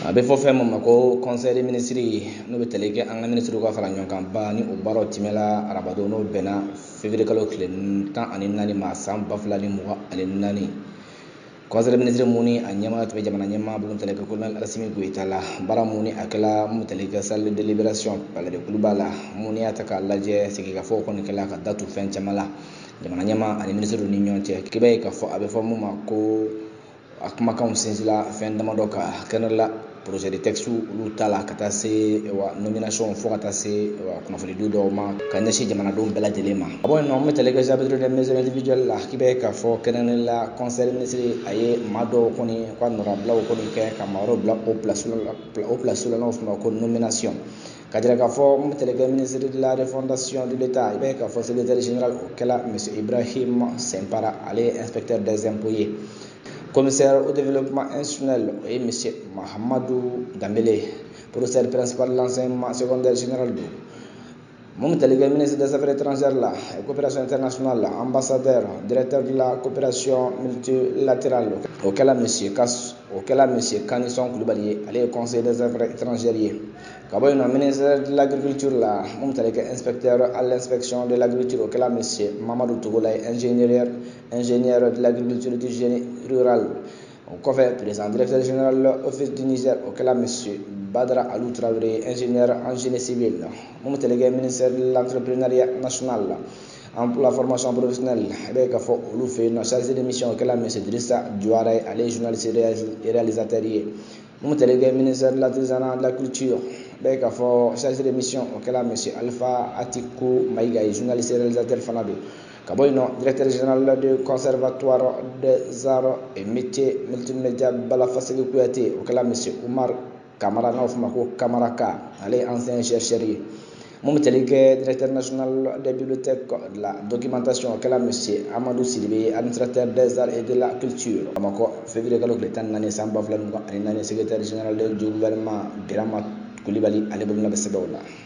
A bɛ fɔ fɛn min ma ko conseil des ministres, n'o bɛ tali kɛ an ka minisiriw ka fara ɲɔgɔn kan ba ni o baaraw tɛmɛla arabadon, n'o bɛnna février kalo tile 14 ma, san 2024. Conseil des ministres mun ni a ɲɛmaa tun bɛ jamana ɲɛmaa bolo tali kɛ colonel Assimi Goïta la, baara mun ni a kɛla mun tali kɛ salle de délibération, palais de Koulouba la, mun ni y'a ta k'a lajɛ, sigikafɔ kɔni kɛla ka datu fɛn caman la jamana ɲɛmaa ani minisiriw ni ɲɔgɔn cɛ. K'i b'a ye k'a fɔ a bɛ fɔ mun ma ko a kumakanw sinsinla fɛn damadɔ kan, kɛnɛ la projet de texte olu ta la, ka taa se wa nomination, fo ka taa se wa kunnafoni dɔw ma ka ɲɛsin jamanadenw bɛɛ lajɛlen ma. A bɔ yen nɔ, n bɛ tali kɛ chapitre des mesures individuelles la. K'i b'a ye k'a fɔ kɛrɛnkɛrɛnnen la, conseil des ministres a ye maa dɔw kɔni ka nɔrabilaw kɔni kɛ ka maa wɛrɛw bila o place la, o place la, n'o fɔ ma ko nomination. Ka jira k'a fɔ mun bɛ tali kɛ ministre de la Refondation de l'État, i b'a ye k'a fɔ secrétaire général, o kɛla monsieur Ibrahim Sempara, ale ye inspecteur des impôts ye. Commissaire au développement institutionnel, o ye monsieur Mahamadou Dambélé, professeur principal de l'enseignement secondaire général don. Mun bɛ tali kɛ ministre des Affaires étrangères la et coopération internationale la, ambassadeur, directeur de la coopération multilatérale, o kɛla monsieur Kanisɔn Kulubali ye, ale ye conseiller des affaires étrangères ye. Ka bɔ yen nɔ, ministère de l'Agriculture la, mun bɛ tali kɛ inspecteur à l'inspection de l'agriculture, o kɛla monsieur Mamadou Togola ye, ingénieur de l'agriculture du génie rural. O kɔfɛ, président directeur général Office du Niger, o kɛla monsieur Badara Alou Traoré, ingénieur en génie civil. Mun bɛ tali kɛ ministère de l'Entrepreneuriat national, emploi, formation professionnelle, i b'a ye k'a fɔ olu fɛ yen nɔ, chargé de mission, o kɛla monsieur Drissa Diouara ye, ale ye journaliste réalisateur ye. Mun bɛ tali kɛ ministère de l'Artisanat, de la Culture, i b'a ye k'a fɔ chargé de mission, o kɛla monsieur Alpha Atikou Maïga ye, journaliste réalisateur fana don. Ka bɔ yen nɔ, directeur général du Conservatoire des arts et métiers multimédia Bala Faseke Kouyaté, o kɛla monsieur Oumar Kamara, n'a fɔ ma ko Kamara Ka, ale ye ancien chercheur ye. Mun bɛ tali kɛ directeur national des bibliothèques, de la documentation, o kɛla monsieur Amadou Sidibé, administrateur des arts et de la culture. Bamakɔ, février kalo tile 14, san 2024, secrétaire général du gouvernement Birama Kulibali, ale bolonɔ bɛ sɛbɛnw la.